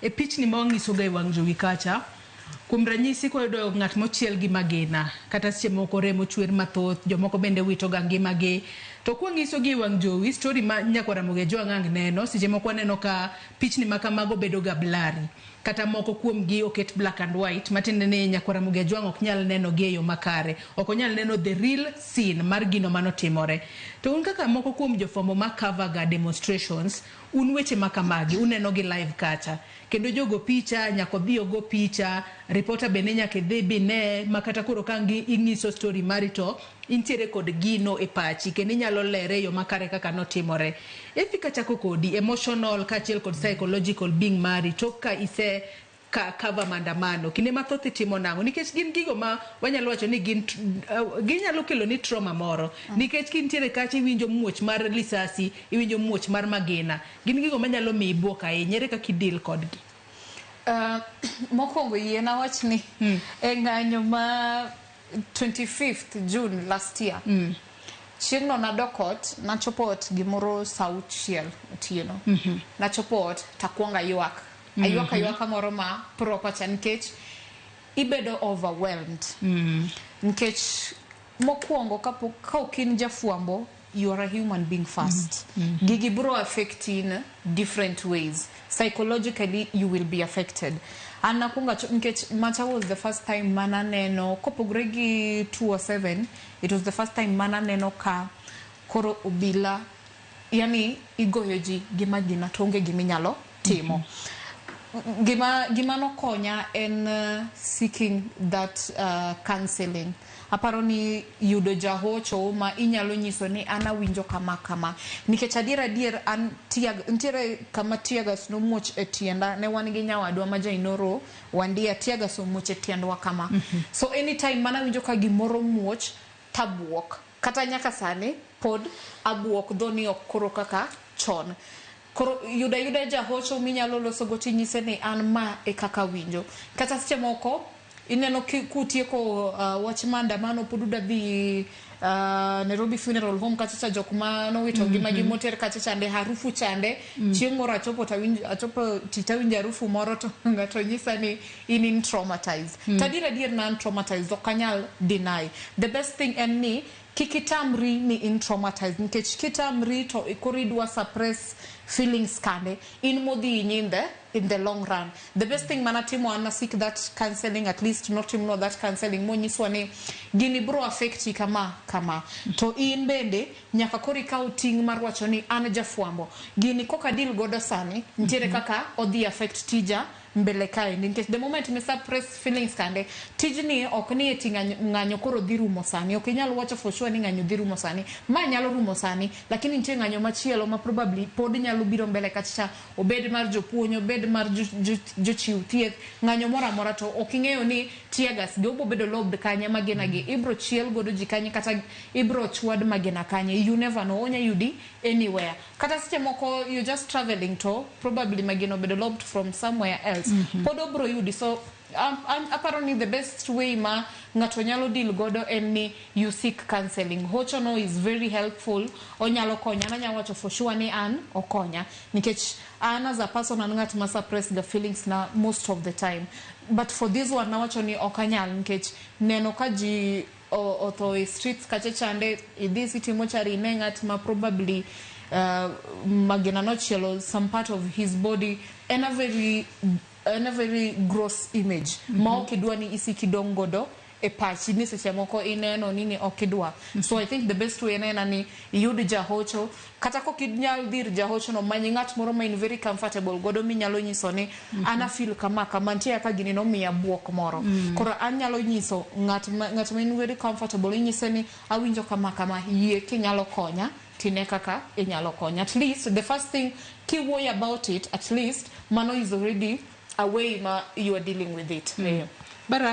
E pichni ma wang'isoga e wang' jowi kacha, kuom ranyisi kwayudo ng'at mochiel gi magina, kata seche moko remo chwer mathoth, jomoko bende wito ga ngimagi. To kwang'iso gi e wang' jowi, story ma nyakwar Ramogi Ajwang' ang' neno, seche moko waneno ka pichni ma kamago bedo ga blurry. Kata moko kuom gi oket black and white, matiende ni nyakwar Ramogi Ajwang' ok nyal neno gi e yo makare. Ok onyal neno the real scene mar gino manotimore. To un kaka moko kuom jofwambo ma cover ga demonstrations, un weche ma kamagi uneno gi live kacha. Kendo jogo picha, nyaka odhi ogo picha, reporter bende nyaka idhi bine, ma kata koro ka ing'iso story mari to intiere kod gino e pachi kendo inyalo lere e yo makare kaka notimore. Efi kachako kodi, emotional kaachiel kod psychological being mari tok ka ise ka cover maandamano, kinde mathoth itimo nang'o? Nikech gin gigo ma wanyalo wacho ni gin ginyalo kelo ni trauma moro. Nikech kintiere kacha iwinjo muoch mar lisasi, iwinjo muoch mar magina. Gin gigo manyalo miyi buok ahinya. Ere kaka i-deal kodgi? Mokwongo yie awach ni e ng'anyo ma 25th June last year, chieng'no nadok ot, nachopo ot gimoro sa 6 otieno. Nachopo ot takwongo aywak. Aywak aywaka moro ma proper cha nikech ibedo overwhelmed. Nikech mokwongo kapok ka ok in jafwambo, you are a human being first. Gigi bro affect in different ways. Psychologically you will be affected. An nakwongo nikech macha was the first time mananeno kopogore gi 207, it was the first time mananeno ka koro obila yani igoyo ji gi magina to onge giminyalo timo. Gima nokonya en seeking that counseling. Aparo ni yudo jahocho ma inyalo nyiso ni an awinjo kama kama. Nikech adier adier an tear, nitiere kama teargas nomuoch e tienda, ne wan gi nyawadwa ma Jainoro Wandia, teargas omuoch e tiendwa kama. So anytime mana winjo ka gimoro muoch tabuok. Kata nyaka sani pod abuok dho ni ok koro kaka chon. Koro yuda yuda jahocho minyalo loso go tinyise ni an ma e kaka awinjo. Kata seche moko ineno kutieko wach maandamano pod uda dhi Nairobi Funeral Home kacha cha jok manowito ngimagi moter kacha chande harufu chande. Chieng' moro achopo tawinjo achopo tich tawinjo harufu moro to ng'ato nyisa ni in traumatized. To adier adier ne an traumatized ok anyal deny. The best thing en ni kik itamri ni in traumatized nikech kitamri to koro idwa suppress feelings kande in modhi hinyi in the long run. The best thing manatimo an na seek that counseling, at least notimnwa that counseling monyiswa ni gini bro affect kama kama to in bende nyaka koro ikaw ting' mar wacho ni an jafwambo gini koka deal godo sani nitiere kaka odhi affect tija mbele kaendi nikech the moment mi suppress feelings kande tijni ok ni eti ng'anyo koro dhi rumo sani. Ok inyal wacho for sure ni ng'anyo dhi rumo sani. Ma nyalo rumo sani lakini nitie ng'anyo machielo ma probably pod nyalo biro mbele kacha, obed mar jopuonj, obed mar jochiw thieth, ng'anyo moro amora to ok ing'eyo ni teargas gi obo bedo lobbed kanye, magina gi ibro chiel godo ji kanye kata ibro chwad magina kanye. You never know, onya yudi anywhere. Kata seche moko you're just traveling to probably magina obedo lobbed from somewhere else, pod obro yudi. So aparo ni the best way ma ng'ato nyalo deal godo en ni you seek counseling. Hocho no is very helpful, onyalo konyo. An anyalo wacho for sure ni an okonya nikech an as a person an ng'at ma suppress the feelings na most of the time, but for this one nawacho ni ok anyal nikech neno ka ji otho e streets kacha chande idhi city mortuary ine ng'at ma probably magina nochielo some part of his body en a very gross image ma ok idwa ni isik idong' godo e pachi ni seche moko ineno nini ok idwa. So I think the best way en ena ni iyud jahocho kata kok inyal dhi ir jahocho no, many ng'at moro ma in very comfortable godo minyalo nyiso ni an afeel kama kama nitie kaka gini nomiya buok moro. Koro anyalo nyiso ng'at ma in very comfortable inyise ni awinjo kama kama, yie kinyalo konya tine kaka inyalo konya. At least the first thing kiwuoyo about it, at least mano is already a way ma you are dealing with it. Yeah. Barak.